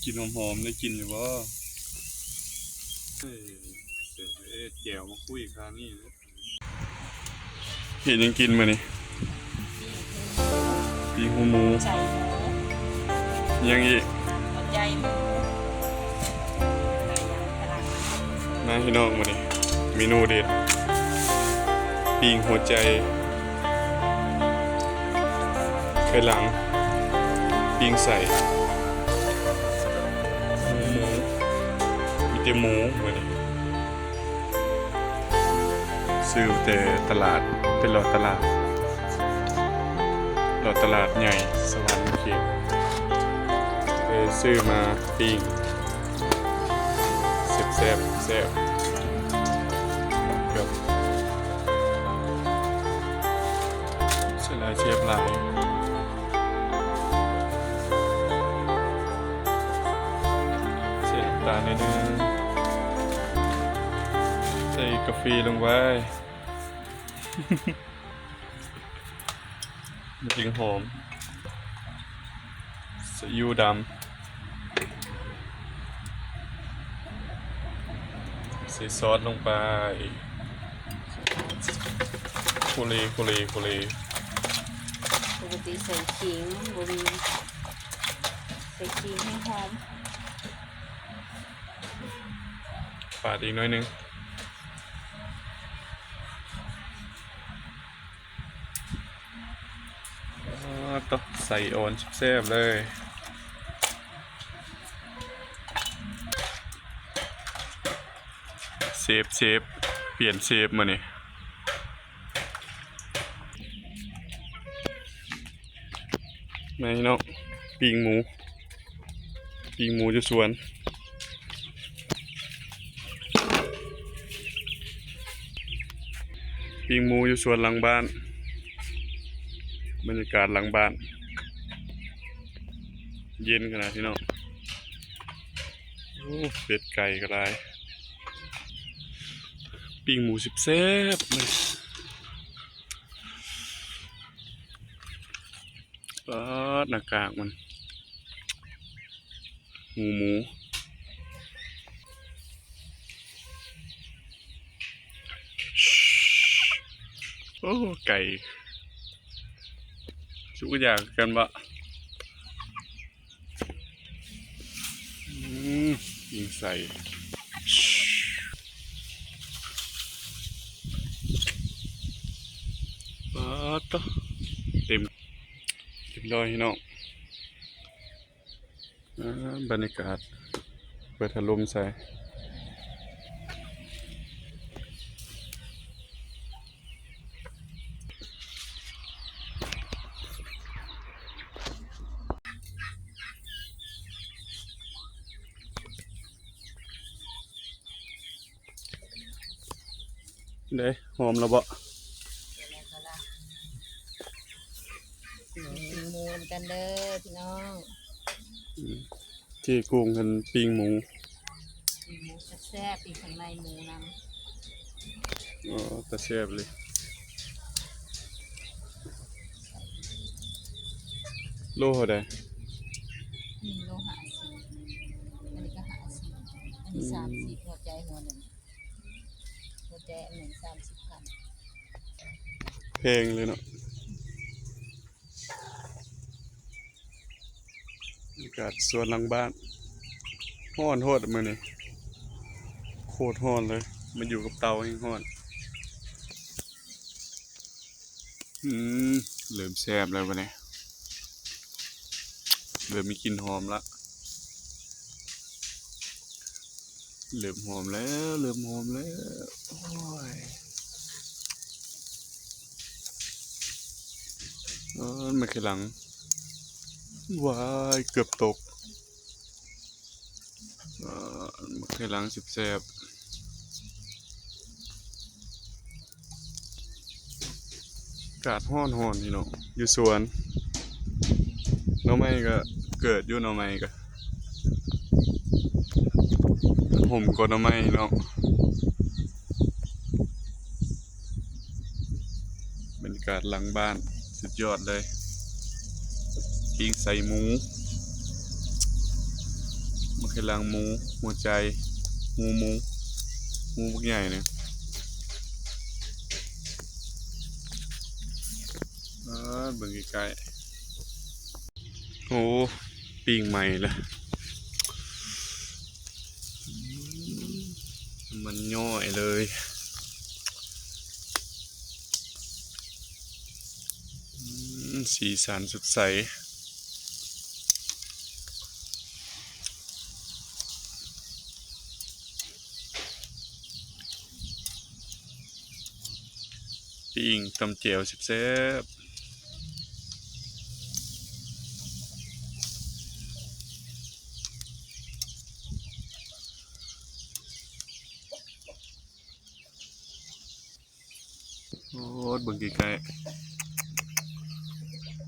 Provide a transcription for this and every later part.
ກິ່ນຫອມໆ ໄດ້ກິນຢູ່ບໍ່? ເອີ ແຈ່ວມາຄຸຍຄານີ້. ເຮັດຫຍັງກິນມື້ນີ້? ປີ້ງຫູໝູ ໃສ່ໝູ ຫຍັງອີກ? ຫົວໃຈໝູ. ມາພີ່ນ້ອງ ມື້ນີ້ເມນູເດັດ ປີ້ງຫົວໃຈ ໄຂ່ຫຼັງ ປີ້ງໄສ້ ໝູ ມີແຕ່ໝູມື້ນີ້. ຊື້ແຕ່ຕະຫຼາດ ໄປເລາະຕະຫຼາດ ເລາະຕະຫຼາດໃຫຍ່ສະຫວັນນະເຂດ ໄປຊື້ມາປີ້ງ ແຊບໆ ແຊບ ແຊບຫຼາຍ ແຊບຫຼາຍ. ໃສ່ນ້ຳຕານໜ້ອຍໜຶ່ງ ໃສ່ກາເຟລົງໄປ ມັນຈຶ່ງຫອມ ຊີອິ້ວດຳ ໃສ່ຊອດລົງໄປ ໂຄເລ ໂຄເລ ໂຄເລ. ປົກກະຕິໃສ່ຂີງ ບໍ່ມີ ໃສ່ຂີງໃຫ້ຫອມ. ປາດອີກໜ້ອຍໜຶ່ງ. ອາ ໂຕ ໄສ້ອ່ອນແຊບໆ ເລີຍ. ເຊຟໆ ປ່ຽນເຊຟມື້ນີ້. ມາພີ່ນ້ອງ ປີ້ງໝູ ປີ້ງໝູຢູ່ສວນ ປີ້ງໝູຢູ່ສວນຫຼັງບ້ານ. ບັນຍາກາດຫຼັງບ້ານ ເຢັນຂະໜາດພີ່ນ້ອງ. ໂອ້ ເປັດໄກ່ກໍຫຼາຍ. ປີ້ງໝູແຊບໆ ເລີຍ. ປາດ ໜ້າກາກມັນ ຫູໝູ. ໂອ້ ໄກ່ ສຸກຢາກຄືກັນບໍ? ອືມ ຍິງໃສ່ ປາດໂທ້ ເຕັມ ຮຽບຮ້ອຍພີ່ນ້ອງ. ອາ ບັນຍາກາດ ເປີດພັດລົມໃສ່. ເດ້ ຫອມແລ້ວບໍ? ກິນໝູນຳກັນເດີພີ່ນ້ອງ. ອືມ ເຈກຸ້ງເພິ່ນປີ້ງໝູ ປີ້ງໝູແຊບໆ ປີ້ງເຄື່ອງໃນໝູນຳ. ອໍ ຕາແຊບເລີຍ. ໂລເທົ່າໃດ? ນີ້ໂລຫ້າສິບ ອັນນີ້ກໍຫ້າສິບ ອັນນີ້ ອືມ ສາມສິບ ຫົວໃຈຫົວໜຶ່ງ ຫົວໃຈອັນໜຶ່ງ ສາມສິບພັນ. ແພງເລີຍເນາະ. ອາກາດສວນຫຼັງບ້ານ ຮ້ອນໂພດມື້ນີ້ ໂຄດຮ້ອນເລີຍ ມາຢູ່ກັບເຕົາແຮງຮ້ອນ. ອືມ ເລີ່ມແຊບແລ້ວບັດນີ້ ເລີ່ມມີກິ່ນຫອມລະ. ເລີ່ມຫອມແລ້ວ ເລີ່ມຫອມແລ້ວ ໂອ້ຍ. ເອີ ໝາກໄຂ່ຫຼັງ ວ້າຍ ເກືອບຕົກ. ເອີ ໝາກໄຂ່ຫຼັງແຊບໆ. ອາກາດຮ້ອນໆ ພີ່ນ້ອງ ຢູ່ສວນ ໜໍ່ໄມ້ກໍເກີດຢູ່ ໜໍ່ໄມ້ກໍ ມັນຫົ່ມກວ່າໜໍ່ໄມ້ເນາະ. ບັນຍາກາດຫຼັງບ້ານ ສຸດຍອດເລີຍ ປີ້ງໄສ້ໝູ. ເຫັນຫຼັງໝູ, ຫົວໃຈ, ຫູໝູ, ໝູບັກໃຫຍ່ນະ. ເອີ ເບິ່ງໃກ້ໆ. ໂອ້ ປີ້ງໃໝ່ລະ. ອືມ ມັນຍ້ອຍເລີຍ. ອືມ ສີສັນສົດໃສ. ປີ້ງຕຳແຈ່ວແຊບໆ. ໂອ້ ເບິ່ງໃກ້ໆ.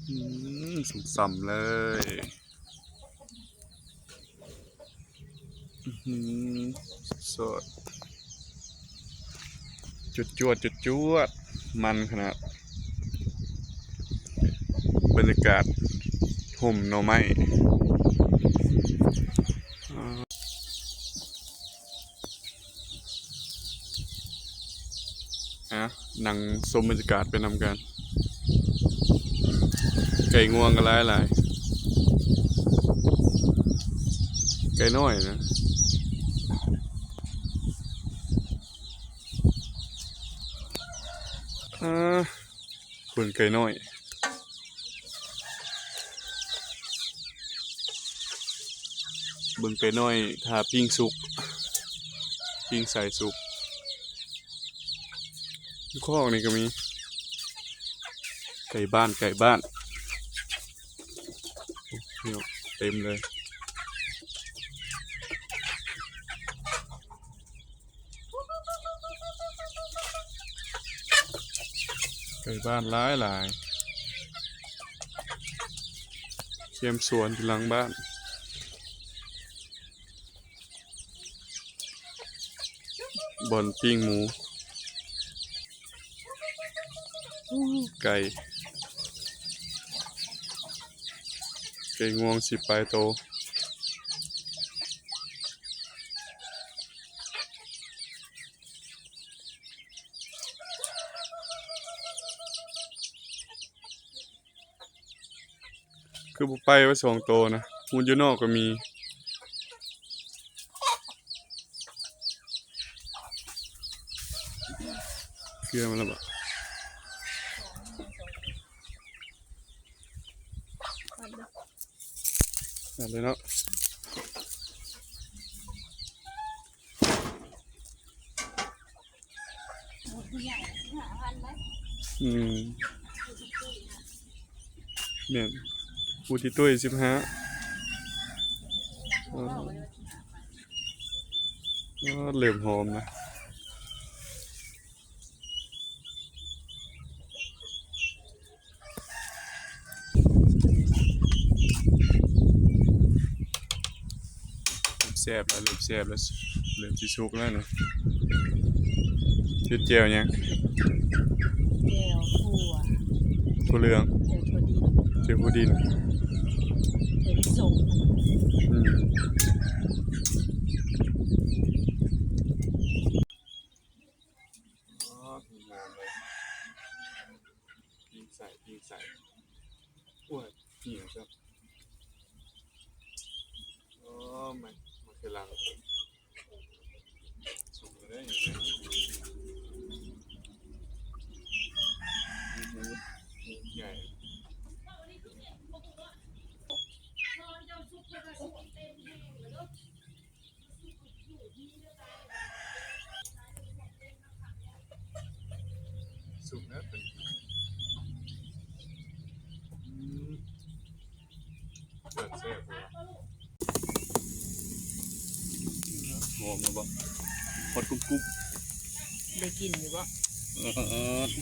ອືມ ຊ່ຳໆເລີຍ. ອືມ ສອດໆ ຈວດໆ ຈວດໆ ມັນຂະໜາດ. ບັນຍາກາດຮົ່ມໜໍ່ໄມ້. ອ່ະ ນັ່ງຊົມບັນຍາກາດໄປນຳກັນ. ໄກ່ງວງກໍຫຼາຍໆ. ໄກ່ນ້ອຍນະ. ອ່າ ເບິ່ງໄກ່ນ້ອຍ. ເບິ່ງໄກ່ນ້ອຍ ຖ້າປີ້ງສຸກ, ປີ້ງໃສ່ສຸກ. ຢູ່ຄອກນີ້ກໍມີ ໄກ່ບ້ານ, ໄກ່ບ້ານ. ໂອ້ ເຕັມເລີຍ. ໄກ່ບ້ານຫຼາຍໆ. ຄຽມສວນຢູ່ຫຼັງບ້ານ. ບ່ອນປີ້ງໝູ. ໄກ່ ໄກ່ງວງສິບປາຍໂຕ. ຄືບໍ່ໄປວ່າສອງໂຕນະ? ໝູຢູ່ນອກກໍມີ. ເກືອມາແລ້ວບໍ່? ຕັດເລີຍເນາະ. ອືມ ແມ່ນ ປູທີ່ຕຸ້ຍສິບຫ້າ. ອໍ ເລີ່ມຫອມນະ. ເລີ່ມແຊບແລ້ວ ເລີ່ມແຊບແລ້ວ ເລີ່ມຊິສຸກແລ້ວນີ້. ເຮັດແຈ່ວຫຍັງ? ແຈ່ວຖົ່ວ ຖົ່ວເຫຼືອງ ແຈ່ວຖົ່ວດິນ ແຈ່ວຖົ່ວດິນ ແຈ່ວສົ້ມ. ອືມ ອໍ ຫອມເລີຍ. ປີ້ງໃສ່ ປີ້ງໃສ່. ໂອ້ຍ ເໜຽວຊະ. ອໍ ມາ ມາຄືຫຼັງ ສຸກແລ້ວເດ້. ໂອ້ໂຫ ໃຫຍ່. ສຸກແລ້ວຕົວນີ້. ອືມ ເລືອດແຊບເລີຍ. ຫອມແລ້ວບໍ່? ຮອດກຸບໆ. ໄດ້ກິ່ນຢູ່ບໍ່? ເອີ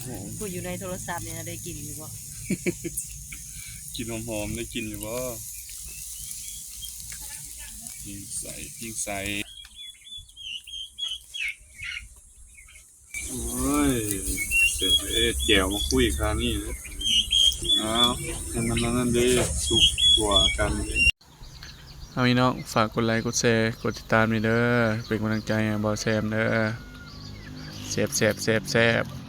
ຫອມ. ຜູ້ຢູ່ໃນໂທລະສັບນີ້ນະ ໄດ້ກິ່ນຢູ່ບໍ່? ກິ່ນຫອມໆ ໄດ້ກິ່ນຢູ່ບໍ່? ປີ້ງໃສ່ ປີ້ງໃສ່. ໂອ້ຍ ເສຍເອ ແຈ່ວມາຄຸຍຄານີ້. ອ້າວ ໃຫ້ມັນອັນນັ້ນເດ້ ສຸກກວ່າກັນເດ້. ເອົາພີ່ນ້ອງ ຝາກກົດໄລ ກົດແຊ ກົດຕິດຕາມແດ່ເດີ ເປັນກຳລັງໃຈໃຫ້ບ່າວແຊມເດີ. ແຊບໆໆໆ.